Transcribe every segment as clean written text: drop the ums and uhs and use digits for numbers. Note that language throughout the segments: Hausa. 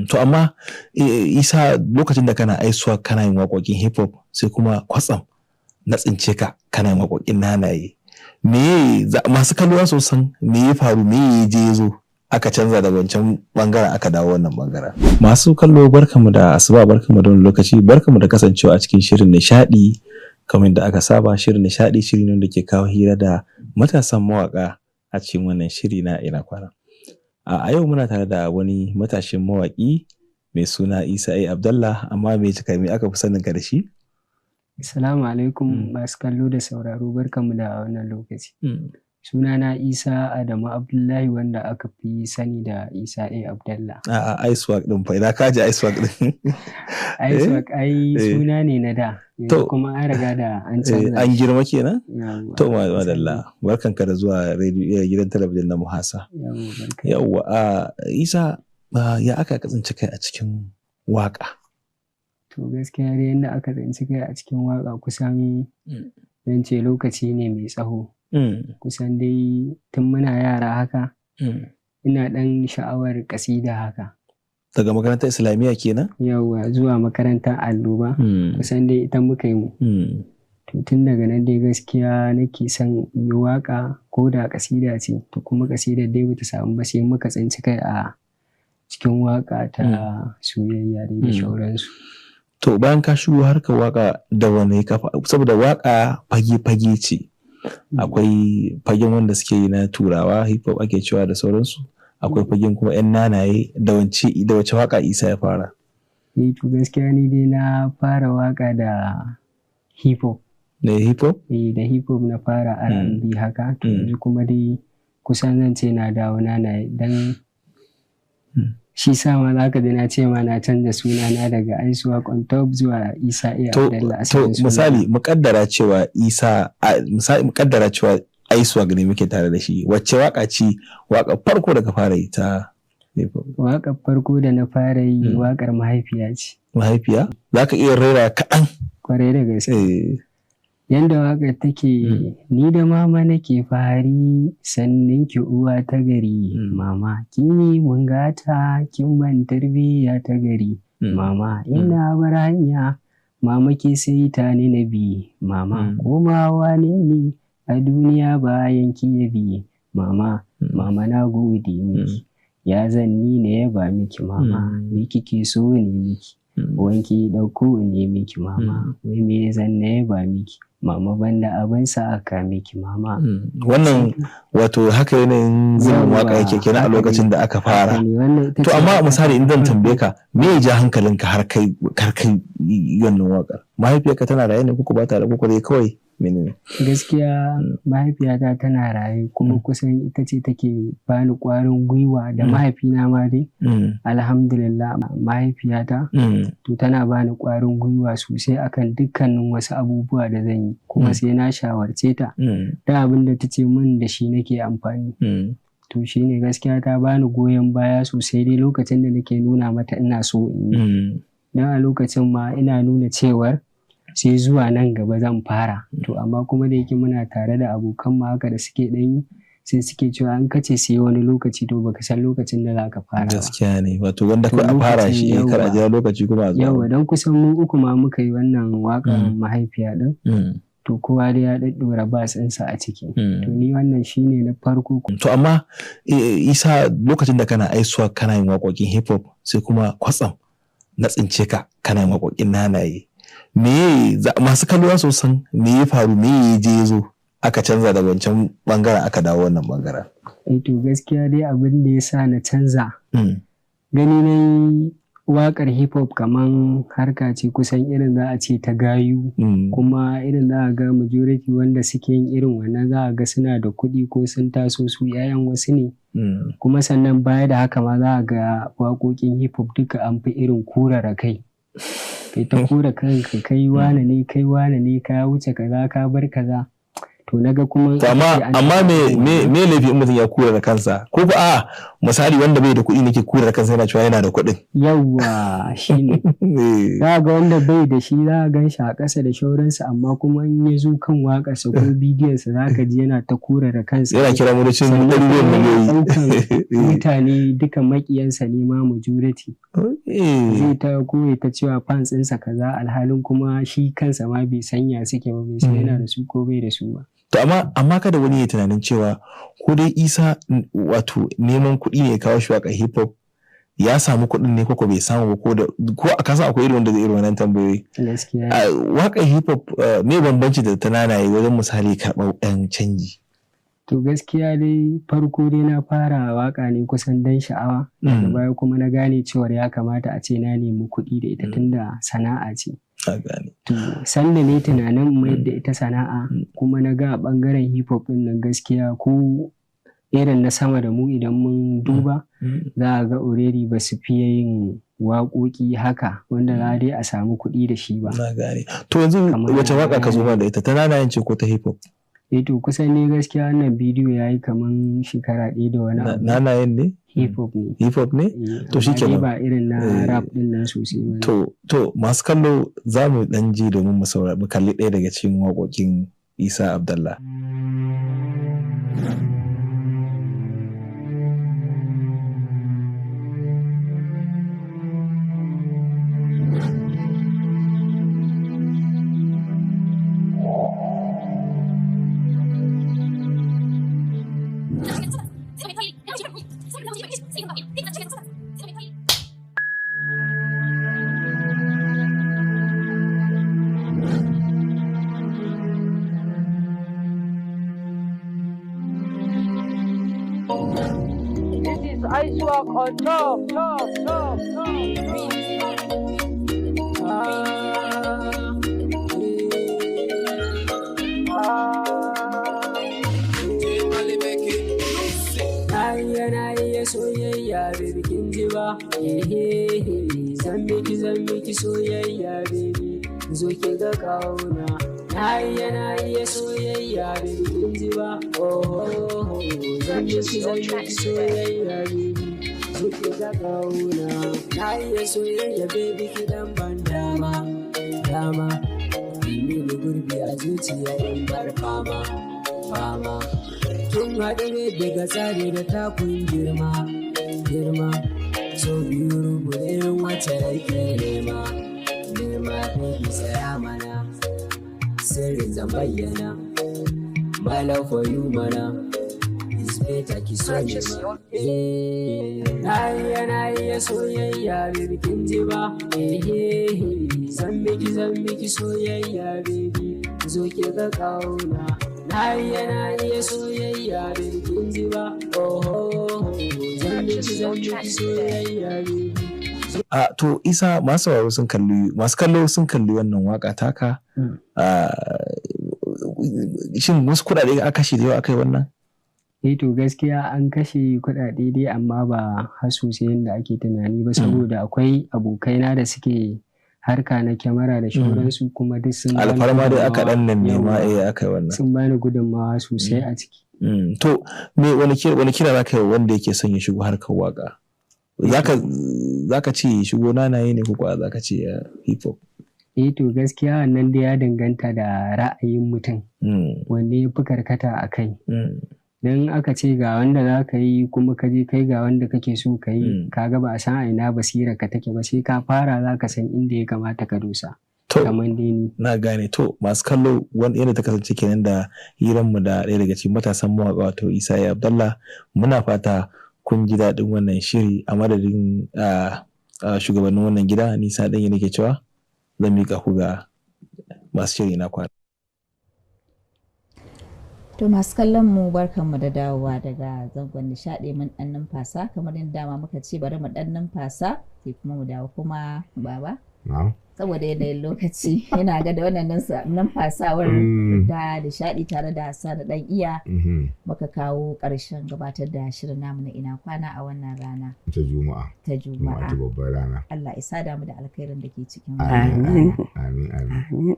To amma Isa, lokacin da kana aisuwa kana yin waƙoƙin hip hop, sai kuma kwatsam na tsince ka kana yin waƙoƙin nanaye. Me masu kallo su san me ya faru, me ya je ya zo aka canza daga wancan bangaren aka dawo wannan bangaren? Masu kallo, barkamu da asuba, barkamu da wani lokaci, barkamu da kasancewa a cikin shirin nishadi. Kamar da aka saba, shirin nishadi shiri ne da ke kawo hira da matasan mawaka a cikin wannan shiri na Ina Kwana. A yau muna tare da wani matashin mawaki mai suna Isa A. Abdallah, amma me cika me aka fi sanin ka da shi? Assalamu alaikum masu kallo da sauraro, barkamu da wannan lokaci. Sunana Isa Adamu Abdullahi, wanda aka fi sani da Isa A. Abdallah. A'a, Iswag din fa, ina ka ji Iswag din? Iswag ai suna ne na da. To kuma an riga da an canza. An girma kenan? To madalla, barkanka da zuwa radio gidan talabijin na Muhasa. Yawwa, Isa, ya aka kasance kai a cikin waka? To gaskiya dai yadda aka tsinci kai a cikin waka, kusan zan ce lokaci ne mai tsaho. Kusan dai tun muna yara haka ina ɗan sha'awar ƙasida haka. Daga makarantar Islamiyya kenan? Yawwa, zuwa makarantar allo ba. Kusan dai ita muka yi mu. To tun daga nan dai gaskiya nake son yi waƙa ko da ƙasida ce. To kuma ƙasidar dai bata samu ba, sai muka tsinci kai a cikin waƙa ta soyayya dai da shauransu. To bayan ka shigo harkar waka, da wane kafa? Saboda waka fage-fage ce. Akwai fagen wanda suke yi na Turawa, hip hop ake cewa da sauransu. Akwai fagen kuma 'yan nanaye. Da wance da wace waka Isa ya fara? Eh, to gaskiya ni dai na fara waka da hip hop. Da hip hop? Eh, da hip hop na fara, R&B haka. To yanzu kuma dai kusan zan ce na dawo nanaye, dan shi sa ma za ka ji na ce ma na canza sunana daga Aisuwa on top zuwa Isa A. To, Abdallah. to Asalin sunana. Misali, muƙaddara cewa Isa, misali muƙaddara cewa Aisuwa ne muke tare da shi. Wacce waka ce waka farko da ka fara yi ta hip hop? Waƙar farko da na fara yi, waƙar mahaifiya ce. Mahaifiya? Za ka iya rera kaɗan? Kwarai da gaske. Yanda waƙar take: "Ni da mama nake fahari, sannan ki uwa ta gari. Mama, kin yi mun gata, kin ban tarbiyya ta gari. Mama, ina bar hanya, mama ke sai ta ni na bi. Mama, komawa ne ni a duniya bayan ki ya bi. Mama, mama, na gode miki. Ya zan ni ne ya ba miki, mama, me kike so ne miki? Wanki ɗauko ne miki, mama, wai me zan na yaba miki? Mama, banda abin sa aka miki, mama." Wannan wato haka yanayin zubin waka yake kenan a lokacin da aka fara. Haka ne, wannan ita To ce amma waƙa misali in zan tambaye ka, me ya ja hankalinka har kai wannan waƙar? Mahaifiyarka tana raye ne ko ba ta raye, ko dai kawai menene? Gaskiya mahaifiyata tana raye, kuma kusan ita ce take bani ƙwarin gwiwa da mahaifina ma dai. Alhamdulillah, mahaifiyata to tana bani ƙwarin gwiwa sosai akan dukkanin wasu abubuwa da zan yi, kuma sai na shawarce ta. Da abin da ta ce min, da shi nake amfani. To shine gaskiya ta bani goyon baya sosai dai lokacin da nake nuna mata ina so in yi. Don a lokacin ma ina nuna cewar sai zuwa nan gaba zan fara. To amma kuma da yake muna tare da abokan mu haka da suke ɗan yi, sai suke cewa an kace sai wani lokaci, to baka san lokacin da za ka fara ba. Gaskiya ne, wato wanda To kawai a fara lokacin shi, kar a jira lokaci kuma a zo. Yawwa, don kusan mu uku ma muka yi wannan waƙar mahaifiya ɗin. To kowa dai ya ɗaɗɗora bas ɗinsa a ciki. To ni wannan shine na farko. To amma Isa, lokacin da kana aisuwa kana yin waƙoƙin hip hop, sai kuma kwatsam na tsince ka kana yin waƙoƙin nanaye. Me masu kallo su san me ya faru, me ya je ya zo aka canza daga wancan bangaren aka dawo wannan bangaren? Eh, to gaskiya dai abin da ya sa na canza, gani na yi waƙar hip hop kaman harka ce kusan irin za a ce ta gayu. Kuma irin za a ga majority wanda suke yin irin wannan, za a ga suna da kuɗi ko sun taso su 'ya'yan wasu ne. Kuma sannan baya da haka ma, za a ga waƙoƙin hip hop duka an fi irin kurara kai. Kai ta kura kanka, kai wane ne, kai wane ne, ka wuce kaza, ka bar kaza. To naga kuma amma me laifi in mutum ya kura da kansa ko ba a misali wanda bai da kuɗi nake kura da kansa yana cewa yana da kuɗin. Yawwa shine. Za ga wanda bai da shi za a gan shi a ƙasa da shauransa, amma kuma in ya zo kan waƙarsa ko bidiyonsa za ka ji yana ta kura da kansa. Yana kira motocin ɗaruruwan miliyoyi. Mutane duka maƙiyansa ne ma majority. Zai ta koya ta cewa fans ɗinsa kaza, alhalin kuma shi kansa ma bai sanya suke ba, bai san yana da su ko bai da su ba. To amma kada wani ya tunanin cewa ko dai Isa wato neman kuɗi ne ya kawo shi waƙar hip hop, ya samu kuɗin ne ko bai samu ba, ko da ko a kasa akwai irin wanda zai irin wannan tambayoyi. Gaskiya. Waƙar hip hop me bambanci da ta nanaye wajen misali karɓar ɗan canji? To gaskiya dai farko dai na fara waka ne kusan dan sha'awa, daga baya kuma na gane cewar ya kamata a ce na nemi kuɗi da ita tunda sana'a ce. To sanda ne tunanin mayar da ita sana'a, kuma na ga a ɓangaren hip hop ɗin nan gaskiya ko irin na sama da mu idan mun duba za a ga already ba su fiye yin waƙoƙi haka wanda za dai a samu kuɗi da shi ba. Na gane. To yanzu wace waƙa ka zo da ita, ta nanayen ce ko ta hip hop? Eh to kusan ne gaskiya wannan bidiyo ya yi kaman shekara ɗaya da wani abu. Nanayen ne? Hip hop ne. Hip hop ne? To shi kenan. Ba irin na rap ɗin nan sosai ba. To masu kallo za mu ɗan ji domin mu saurari mu kalli ɗaya daga cikin waƙoƙin Isa Abdallah. On top, top, top, top. Na iya soyayya baby kin ji ba, zan miki soyayya baby zo ki ga kauna. Na iya soyayya baby kin ji ba, oh zan miki soyayya baby zo ki ga kauna. Na iya soyayya baby ki dan ban dama dama, ki mini gurbi a zuciya in bar fama fama. Kin haɗu ne daga tsari da takun girma girma, so biyu rubunin wacce nake nema nema baby tsaya mana, sirrin zan bayyana. My love for you mana is better ki so ni ma. Na iya soyayya baby kin ji ba, zan miki soyayya baby zo ki ga kauna. Na iya soyayya baby kin ji ba, oh zan miki soyayya baby. To Isa, masu sauraro sun kalli, masu kallo sun kalli wannan waka taka. Shin wasu kuɗaɗe aka kashe da yawa aka yi wannan? Eh to gaskiya an kashe kuɗaɗe dai amma ba har sosai yadda ake tunani ba, saboda akwai abokaina da suke harka na kyamara da shauransu kuma duk sun bani alfarma dai aka ɗan nan nema aka yi wannan. Sun bani gudunmawa sosai a ciki. To me wani kira za ka yi wanda yake son ya shigo harkar waka? Zaka ce shigo nanaye ne ko kuwa zaka ce hip hop? Eh to gaskiya wannan dai ya danganta da ra'ayin mutum. Wanne ya fi karkata a kai. Don aka ce ga wanda za ka yi kuma ka je kai ga wanda kake so ka yi, ka ga ba a san a ina basira ka take ba, sai ka fara za ka san inda ya kamata ka dosa. To, kamar dai ni. Na gane. To masu kallo yadda ta kasance kenan da hiranmu da ɗaya daga cikin matasan mawaƙa wato Isa Abdallah. Muna fata kun ji daɗin wannan shiri. A madadin shugabannin wannan gida, nisa ɗan nake cewa zan miƙa ku ga masu shiri na kwana. To masu kallon mu, barkanmu da dawowa daga zangon nishaɗi. Mun ɗan numfasa kamar yadda dama muka ce bari mu ɗan numfasa sai kuma mu dawo. Kuma baba, saboda yanayin lokaci, yana ga da wannan numfasawar da nishaɗi tare da Hassan da ɗan iya muka kawo ƙarshen gabatar da shirin namu na Ina Kwana a wannan rana ta Juma'a. Ta Juma'a. Ta babbar rana. Allah ya sada mu da alkhairin da ke cikin Amin, amin, amin.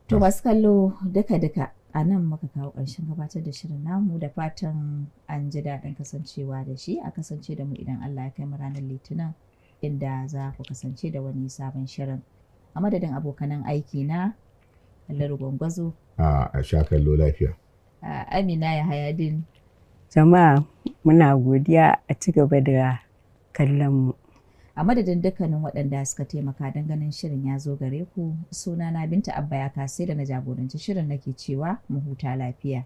To masu kallo, duka-duka a nan muka kawo ƙarshen gabatar da shirin namu, da fatan an ji daɗin kasancewa da shi. A kasance da mu idan Allah ya kai mu ranar Litinin, inda za ku kasance da wani sabon shirin. A madadin abokanan aiki na, Halliru Gwangwazo, A sha kallo lafiya. Amina Yahayadin. Jama'a, muna godiya, a ci gaba da kallon mu. A madadin dukkanin waɗanda suka taimaka don ganin shirin ya zo gare ku, sunana Binta Abba ya kasai da na jagoranci shirin nake cewa mu huta lafiya.